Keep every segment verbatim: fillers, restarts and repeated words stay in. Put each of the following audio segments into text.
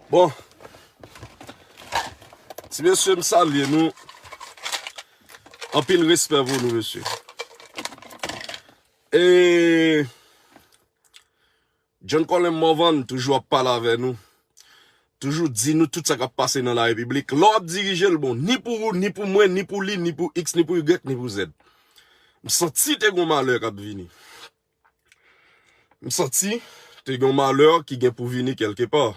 Bon, ti mesye, m salye nou. Anpil respè pou nou, mesye. E John Colin Morvan toujou ap pale avè nou. Toujou di nou tout sa k ap pase nan la repiblik. Lè w ap dirije l bon, ni pou ou, ni pou mwen, ni pou li, ni pou X, ni pou Y, ni pou Z. M santi te gon malè k ap vini. M santi te gen yon malè ki gen pou vini kèlkepa.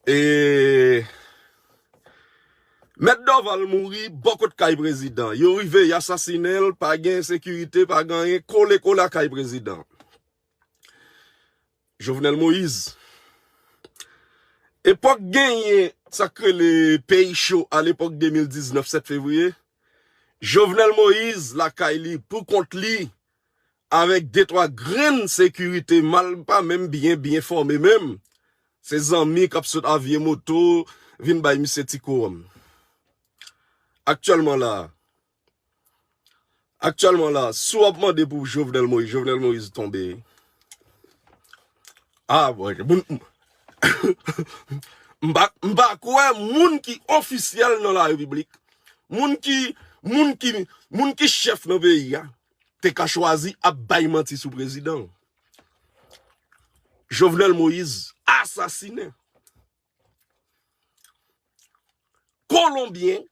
E Mèt Dorval mouri bò kot kay prezidan. Yo rive, y asasinen l, pa gen sekirite, pa gen anyen, kole kole a kay prezidan. Jovenel Moïse. Epòk genyen sa k rele peyi cho alepòk de mil diznèf, sèt fevriye. Jovenel Moïse lakay li, pou kont li, avèk de twa grenn sekirite, mal pa menm byen, byen fòme menm. Se zanmi k ap sot a vye moto, vin bay misye ti kowòm. Aktyèlman la, aktyèlman la, si w ap mande pou Jovenel Moïse, Jovenel Moïse tonbe. Ah, bon, moun, m pa, m pa kwè moun ki ofisyèl nan la repiblik, moun ki, moun ki, moun ki chèf nan peyi a, te ka chwazi ap bay manti sou prezidan. Jovenel Moïse asasinen. Kolonbyen,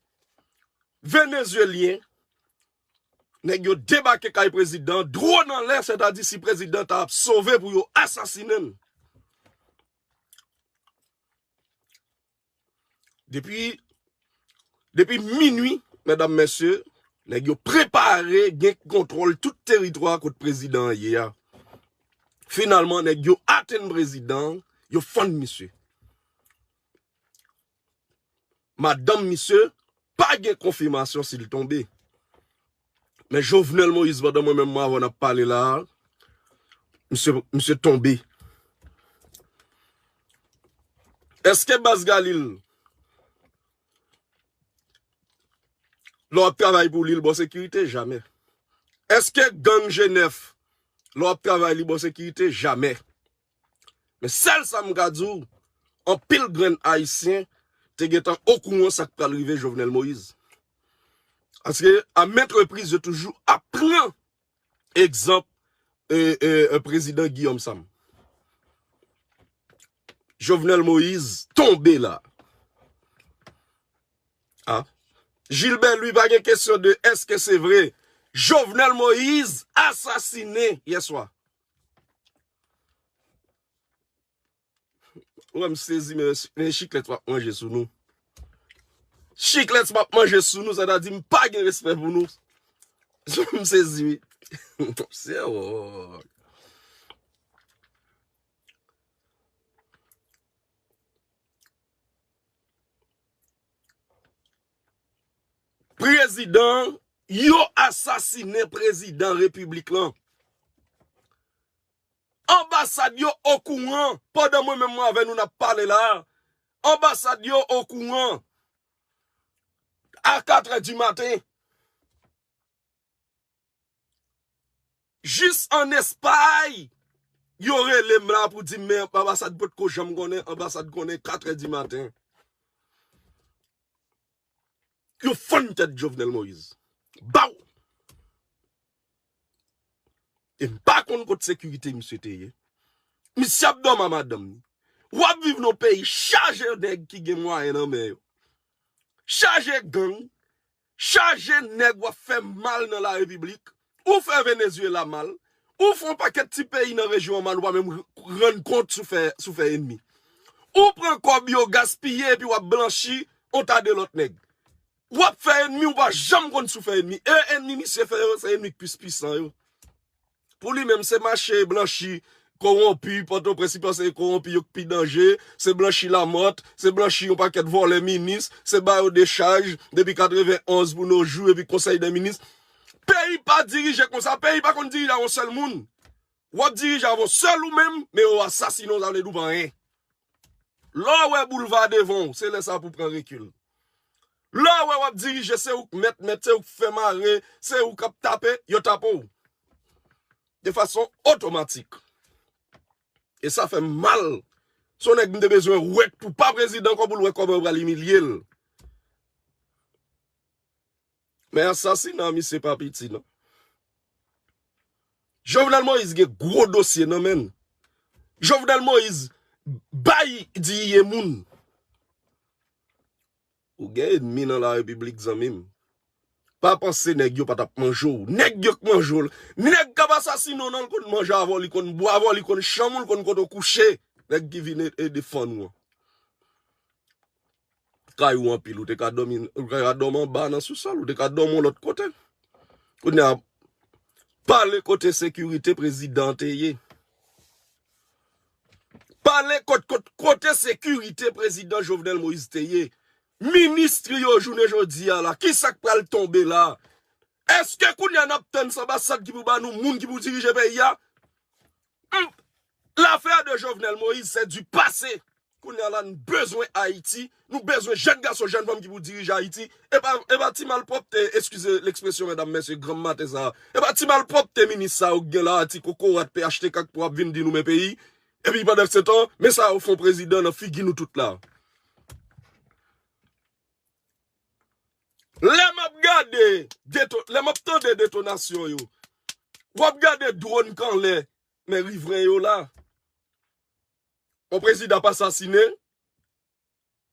Venezyelyen, nèg yo debake kay prezidan, dwòn anlè, sètadi si prezidan ta ap sove pou yo asasinen l. Depi, depi minwi, medam, mesye, nèg yo prepare gen kontwòl tout teritwa kot prezidan an ye a. Finalman, nèg yo atenn prezidan, yo fann misye. Madanm misye pa gen konfimasyon si l tonbe. Men Jovenel Moïse, pandan mwen menm, mwen avè w n ap pale la a, misye, misye tonbe. Èske Baz Galil, lè w ap travay pou li, l ba w sekirite? Jamè. Èske gang G nèf, lè w ap travay, li ba w sekirite? Jamè. Men sèl sa m ka di w, anpil grenn Ayisyen te gentan okouran sa k pral rive Jovenel Moïse. Paske a maintes reprises, yo toujou ap pran egzanp, e, e, e, prezidan Guillaume Sam. Jovenel Moïse tonbe la. Ah. Gilbert Louis, pa gen kesyon de èske se vre. Jovenel Moïse asasinen yè swa. Ou wè m sezi, men, men chiklèt m ap manje sou nou. Chiklèt m ap manje sou nou, sètadi m pa gen respè pou nou. M sezi, wi. Se wò. Prezidan, yo asasinen prezidan repiblik lan. Anbasad yo okouran, pandan mwen menm mwen avè nou n ap pale la a. Anbasad yo okouran. A katrè di maten. Jis ann Espay, yo rele m la pou di m, men anbasad potko janm konnen, anbasad konnen katrè di maten. Yo fann tèt Jovenel Moïse. Baw! E m pa konn kot sekirite misye te ye. Misye ap dòmi a madanm li. W ap viv nan yon peyi chaje nèg ki gen mwayen nan men yo. Chaje gang. Chaje nèg w ap fè mal nan la repiblik. Ou fè Venezuela mal. Ou fè yon pakèt ti peyi nan rejyon an mal, ou pa menm rann kont si w fè, si w fè enmi. Ou pran kòb yo gaspiye epi w ap blanchi yon ta de lòt nèg. W ap fè enmi, ou pa janm konn si w fè enmi. E enmi misye fè yo, se enmi k plis pwisan yo. Pou li menm, se mache blanchi kowonpi, Pòtoprens, li panse se kowonpi yo k pi danje, se blanchi Lamòt, se blanchi yon pakèt vòlè minis, se ba yo dechaj depi katrevenn onz pou nos jours, epi konsèy dè minis. Peyi pa dirije konsa, peyi pa konn dirije a yon sèl moun. W ap dirije avè w sèl ou menm, men yo asasinen w, sa vle di w pa anyen. Lè w wè boulva devan w, se lè sa pou w pran rekil. Lè w wè w ap dirije, se ou k mèt mèt, se ou k fè mare, se ou k ap tape, yo tape w. De fason otomatik. E sa fè m mal Se yon nèg m te bezwen wè k pou pa prezidan ankò pou l wè kòman yo pral imilye l. Men asasina misye pa piti non. Jovenel Moïse gen gwo dosye nan men l. Jovenel Moïse bay diye moun. Ou gen ènmi nan la repiblik zanmi m. Pa panse nèg yo pa t ap manje w. Nèg yo k manje w. Nèg k ap asasine w nan l konn manje avè w, li konn bwè avè w, li konn chanm ou, li konn kote w kouche. Nèg ki vin e- ede fann ou an. Kay ou anpil, ou te ka dòmi, ou te ka dòmi anba nan sousòl, ou te ka dòmi yon lòt kote. Kounye a, pale kote sekirite prezidan te ye. Pale kot, kot, kote sekirite prezidan Jovenel Moïse te ye. Minis li yo jounen jodi a la, ki sa k pral tonbe la? Èske kounye a n ap tann se anbasad ki pou ba nou moun ki pou dirije peyi a? Hmm. L'affaire de Jovenel Moïse, c'est du passé. Kounye a la, nou bezwen Ayiti. Nou bezwen jèn gason, jèn fanm ki pou dirije Ayiti. E pa, e pa ti malpwòpte, eskize lekspresyon, medam, mesye, granm maten sa a. E pa ti malpwòpte minis sa yo k gen la a, ti kokorat P H T K k pou ap vin di nou men peyi. Epi pandan se tan, men sa yo fè yon prezidan nan figi nou tout la. Lè m ap gade, deto- lè m ap tande detonasyon yo, w ap gade dwòn k anlè, men rivren yo la. Yon prezidan ap asasinen,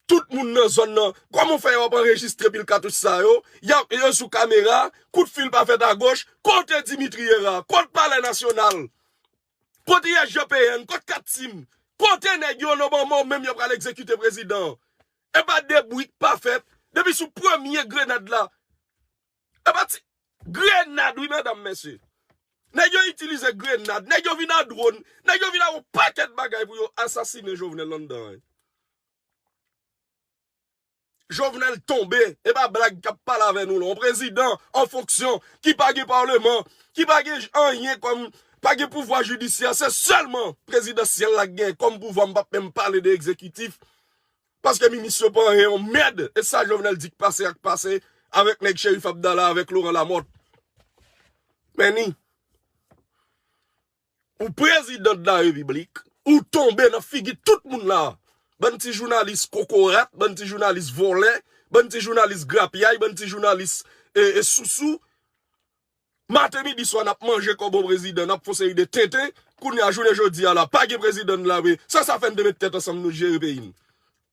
tout moun nan zòn nan, kòman w fè yo ap anrejistre pil katouch sa yo, y ap, yo sou kamera, kout fil pa fèt agoch, kote Dimitri Herard, kote Palè Nasyonal? Kote Y S G P N, kote Kat Tim? Kote nèg yo nan moman menm yo pral egzekite prezidan an? E pa de bri k pa fèt. Depi sou premye grenad la. E pa ti grenad, wi, medam, mesye. Nèg yo itilize grenad, nèg yo vin a dwòn, nèg yo vin a yon pakèt bagay pou yo asasinen Jovenel anndan an. Jovenel tonbe, e pa blag k ap pale avè nou la. Yon prezidan an fonksyon ki pa gen palman, ki pa gen anyen kòm, pa gen pouvwa jidisyè, se sèlman prezidansyèl la k gen kòm pouvwa, m p ap menm pale de egzekitif. Paske minis yo pa anyen, yon mèd, e sa Jovenel di k pase a k pase avèk nèg Cherif Abdallah, avèk Laurent Lamothe. Men ni. Ou prezidan de la repiblik, ou tonbe nan figi tout moun la. Bann ti jounalis kokorat, bann ti jounalis vòlè, bann ti jounalis grapyay, bann ti jounalis e, e sousou. Maten, midi, swa, n ap manje kòb yon prezidan, n ap fè yon seri de tenten. Kounye a, jounen jodi a la, pa gen prezidan n la vre. Se sa fè n te met tèt ansanm, nou jere peyi n.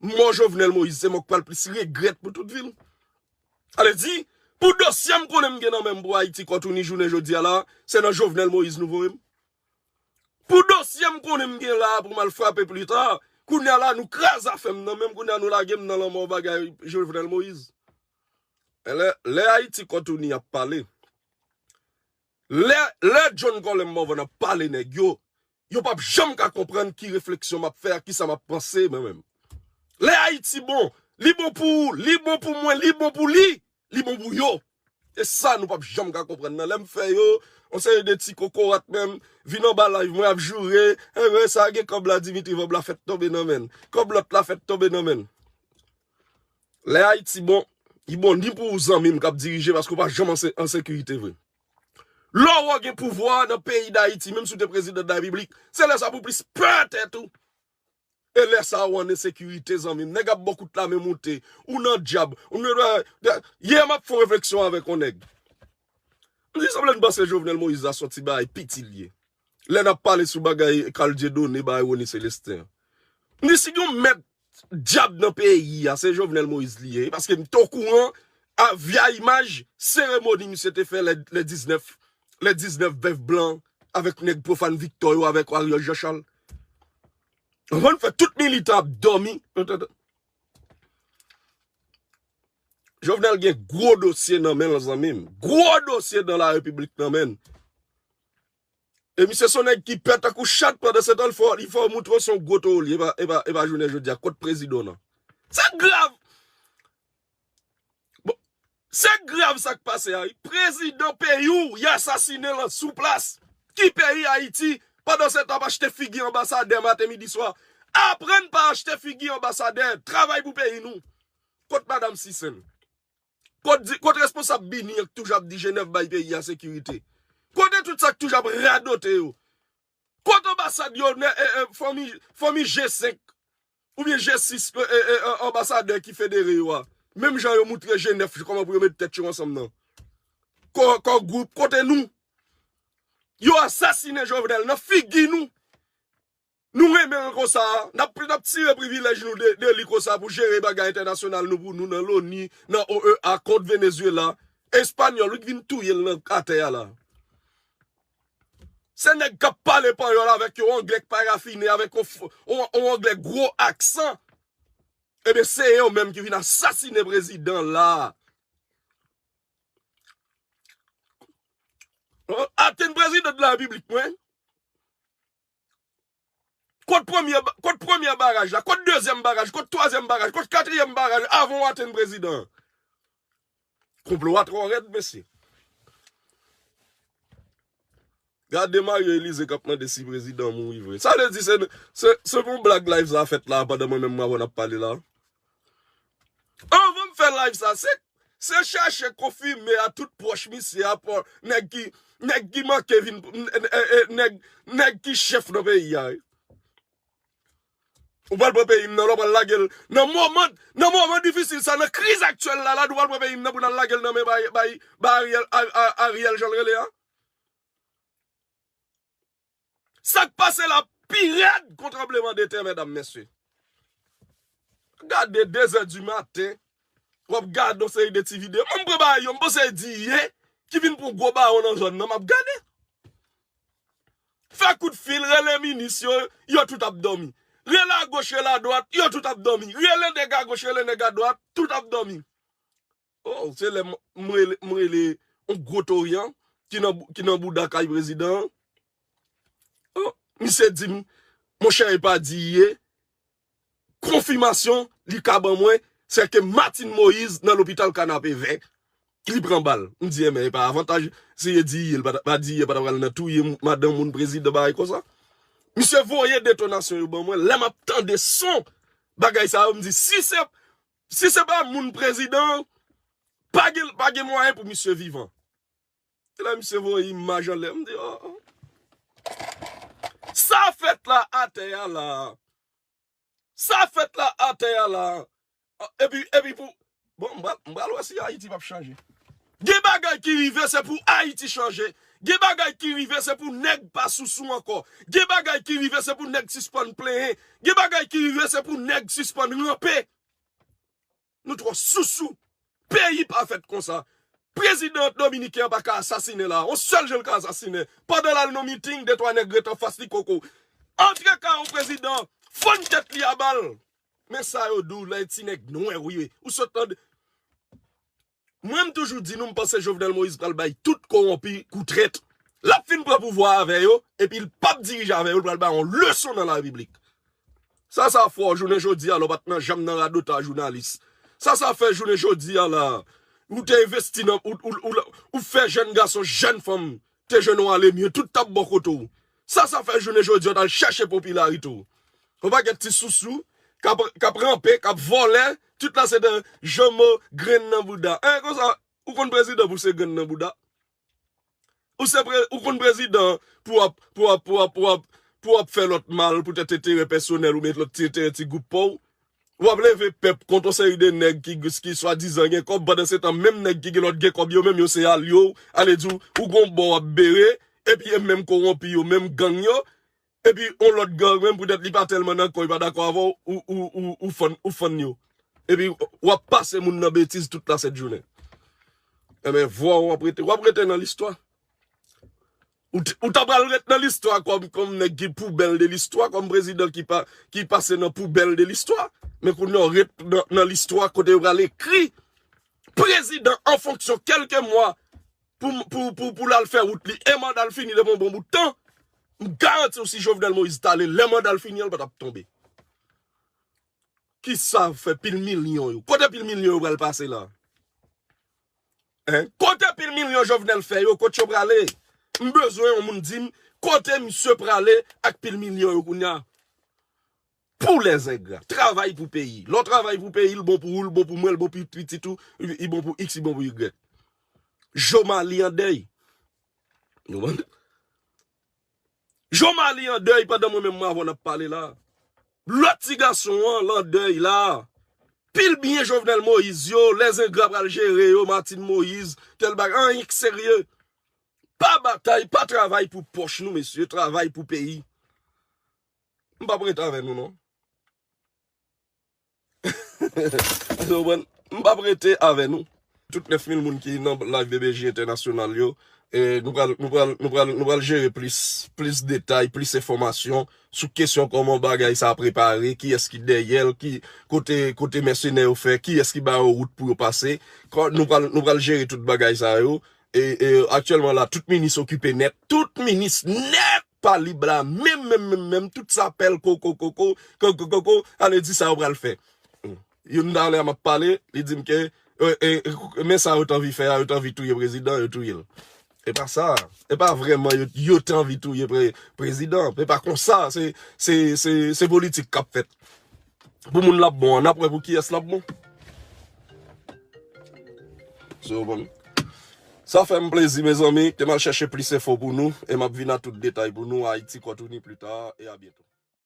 Mò Jovenel Moïse, se mò k pral plis regrèt pou tout vi l. Ale di, pou dosye m konnen m gen nan men m pou Ayiti Kòtouni jounen jodi a la, se nan Jovenel Moïse nou voye m. Pou dosye m konnen m gen la pou m al frape plita, kounye a la nou kraze afè m nan men m, kounye a nou lage m nan lanmò bagay Jovenel Moïse. Men lè, lè Ayiti Kòtouni ap pale, lè, lè John Colem Morvan ap pale nèg yo, yo p ap janm ka konprann ki refleksyon m ap fè ak kisa m ap panse mwen menm. Lè Ayiti bon, li bon pou ou, li bon pou mwen, li bon pou li, li bon pou yo. E sa nou p ap janm ka konprann nan. Lè m fè yo, yon seri de ti kokorat menm, vin anba live mwen ap joure, enben sa gen kòb la Dimitri Vorbe la fèt tonbe nan men l. Kòb lòt la fèt tonbe nan men l. Lè Ayiti bon, li bon ni pou ou zanmi m k ap dirije paske w pa janm an se- an sekirite vre. Lè w gen pouvwa nan peyi Dayiti, menm si w te prezidan de la repiblik, se lè sa pou w plis pè tèt ou. E lè sa a ou an ensekirite zanmi m. Nèg ap ba w kout lame moute, ou nan djab, ou nan dwa- Yè m ap fè yon refleksyon avèk yon nèg. M di sanble m panse Jovenel Moïse la se yon ti bagay piti l ye. Lè n ap pale sou bagay Carl Dieudonné, bagay Rony Célestin an. M di si gen yon mèt djab nan peyi a, se Jovenel Moïse li ye. Paske m te okouran a vya imaj seremoni misye te fè lè, lè diznèf, lè diznèf bèf blan avèk nèg Profane Victor yo, avèk Ariel Jean Charles. Anvan n fè tout militan ap dòmi. Jovenel gen gwo dosye nan men l, zanmi m. Gwo dosye nan la repiblik nan men l. E misye se yon nèg ki pè tankou chat, pandan se tan, l fè, li fè w montre w se yon gwo towo l ye, e pa, e pa, e pa jounen jodi a, kot prezidan w nan? Se grav! Bon, se grav sa k pase a, wi. Prezidan peyi w, y asasinen l sou plas. Ki peyi Ayiti? Pandan se tan, ap achte figi anbasadè maten, midi, swa. Aprann pa achte figi anbasadè. Travay pou peyi nou. Kot madanm Sisèn? Kot di- kot responsab Bini an k toujou ap di Jenèv bay peyi a sekirite? Kote tout sa k toujou ap radote yo? Kot anbasad yo, nè- e- e- fanmi, fanmi G senk? Oubyen G sis, e, e, e, anbasadè ki federe yo a. Menm jan yo moutre G nèf kòman pou yo met tèt yo ansanm nan. Kò, kò gwoup, kote nou? Yo asasinen Jovenel nan figi nou. Nou renmen l konsa. N ap, n ap tire privilèj nou de, de li konsa pou jere bagay entènasyonal nou pou nou nan loni, nan O E A kont Venezuela. Espanyòl, wi, k vin touye l nan atè a la. Se nèg k ap pale panyòl avèk yo, anglè k parafine, avèk yon, f- yon, yon anglè gwo aksan. Ebyen, se yo menm ki vin asasinen prezidan la. Atenn prezidan de la repiblik, mwen. Kot premye, ba- kot premye baraj la, kot dezyèm baraj, kot twazyèm baraj, kot katriyèm baraj, avan w atenn prezidan. Konplo a twò rèd, mesye. Gade Mario Elize k ap mande si prezidan mouri vre. Sa vle di se, se, se pou blag live sa fèt la pandan mwen menm m avè w n ap pale la. Anvan m fè live sa, se, se chache konfime a tout pwòch misye a, pò, nèg ki, nèg ki manke vin, n- n- e- e- nèg, nèg ki chèf nan peyi a, wi. Ou pral pran peyi m nan, lè w pral lage l. Nan moman, nan moman difisil sa, nan kriz aktyèl la, la, nou pral pran peyi m nan pou n al lage l nan men bay, bay, bay Ariel, A- A- Ariel jan l rele a. Sa k pase la pi rèd kon tranbleman de tè, medam, mesye. Gade de zè di maten, w ap gade yon seri de ti videyo. Mwen, m pran bagay yo, m panse di ye, ki vin pran gwo bawon nan zòn nan, m ap gade. Fè kout fil, rele minis yo, yo tout ap dòmi. Rele agoch, rele adwat, yo tout ap dòmi. Rele nèg agoch, rele nèg adwat, tout ap dòmi. Oh, se lè m, m rele, m rele yon gwo toryan ki nan, ki nan bouda kay prezidan an. Oh, misye di m, monchè, e pa di ye. Konfimasyon li ka ban mwen, se ke Martine Moïse nan lopital Kanapevè, li pran bal. M di, enben, e pa avantaj, se ye di ye, l pa ta- pa di ye, pa ta pral nan touye m- madanm moun prezidan, bagay konsa. Misye voye detonasyon yo ban mwen, lè m ap tande son bagay sa yo, m di, si se, si se pa moun prezidan, pa gen, pa gen mwayen pou misye vivan. E la, misye voye imaj anlè, m di, oh, oh. Sa fèt la atè a la. Sa fèt la atè a la. Epi, epi pou, bon, m pral, m pral wè si Ayiti p ap chanje. Gen bagay ki rive, se pou Ayiti chanje. Gen bagay ki rive, se pou nèg pa sousou ankò. Gen bagay ki rive, se pou nèg sispann plenyen. Gen bagay ki rive, se pou nèg sispann ranpe. Nou twò sousou. Peyi pa fèt konsa. Prezidan dominiken an pa ka asasinen la. On sèl jan l ka asasinen. Pandan l al nan miting, de twa nèg ret anfas li koko. Antre ka yon prezidan, fann tèt li a bal. Men sa yo di w, lè ti nèg nwè ou ye. Ou sot tande. Mwen, m toujou di nou, m panse Jovenel Moïse pral bay tout kowonpi kou trèt. L ap fin pran pouvwa avè yo, epi l p ap dirije avè yo, l pral bay yon leson nan larepiblik. Sa sa fè w jounen jodi a la, w pa t nan janm nan radotaj jounalis. Sa sa fè jounen jodi a la, ou te envesti nan, ou, ou, ou, ou fè jèn gason, jèn fanm, te jwenn yon ale mye, tout t ap bò kote w. Sa sa fè jounen jodi a, w t al chèche popilarite w. Yon pakèt ti sousou, k ap, k ap ranpe, k ap vòlè, tout la se de janmo grenn nan bouda. En, konsa, ou konn prezidan pou se grenn nan bouda? Ou se pre, ou konn prezidan pou w ap, pou w ap, pou w ap, pou w ap, pou w ap fè lòt mal poutèt enterè pèsonèl ou men lòt ti enterè ti gwoup pa w. W ap leve pèp kont yon seri de nèg ki, ki swadizan gen kòb, pandan se tan menm nèg ki gen lòt gen kòb yo menm yo se alye w, ale di w, ou gon bò w ap bere, epi e menm kowonpi yo, menm gang yo, epi yon lòt gang menm poutèt li pa tèlman nan kò, li pa dakò avè w, ou, ou, ou, ou fann, ou fann yo. Epi w ap pase moun nan betiz tout la sèt jounen. Enben, vwa w ap rete, w ap rete nan listwa. Ou t- ou ta pral ret nan listwa kòm, kòm nèg ki poubèl de listwa, kòm prezidan ki pa, ki pase nan poubèl de listwa. Men kounye a w ret nan, nan listwa kote yo pral ekri prezidan an fonksyon kèlke mwa pou, pou, pou, pou l al fè wout li. E manda l fini depi yon bon bout tan. M garanti w si Jovenel Moïse t ale, lè manda l fini an, l pa t ap tonbe. Kisa fè pil milyon yo? Kote pil milyon yo pral pase la? Hein? Kote pil milyon Jovenel fè yo? Kot yo prale? M bezwen yon moun di m kote misye prale ak pil milyon yo kounye a. Pou lèzengra. Travay pou peyi. Lè w travay pou peyi, l bon pou ou, l bon pou mwen, l bon pou pitit ou, li bon pou X, li bon pou Y. Jomali an dèy. Nou konprann? Jomali an dèy pandan mwen menm mwen avè w n ap pale la. Lòt ti gason an, Landèy la, pil byen Jovenel Moïse yo, lèzengra pral jere yo, Martine Moïse, tèl bagay, anyen k serye. Pa batay, pa travay pou pòch nou, mesye, travay pou peyi. M p ap rete avè nou, non. Ou konprann? M p ap rete avè nou. Tout nèf mil moun ki nan live B B J Entènasyonal yo, e nou pral, nou pral, nou pral, nou pral jere plis, plis detay, plis enfòmasyon sou kesyon kòman bagay sa a prepare, kiyès ki dèyè l, ki kote, kote mèsenè yo fè, kiyès ki ba yo wout pou yo pase. Kò-, nou pral, nou pral jere tout bagay sa yo. E, e aktyèlman la, tout minis okipe nèt. Tout minis nèt pa lib la. Menm, menm, menm, menm. Tout sa pèl koko, koko, koko, koko. Ale di sa yo pral fè. Youn talè m ap pale, li di m ke, e, e, e, men sa yo t anvi fè a, yo t anvi touye prezidan, yo touye l. E pa sa. E pa vrèman yo, yo t anvi touye pre-, prezidan. E pa konsa, se, se, se, se politik k ap fèt. Pou moun l ap bon an, n ap wè pou kiyès l ap bon. So, bon. Sa fè m plezi, mezanmi. Te m al chèche plis enfo pou nou. E m ap vin a tout detay pou nou. Ayiti Kòtouni pli ta. E a byento.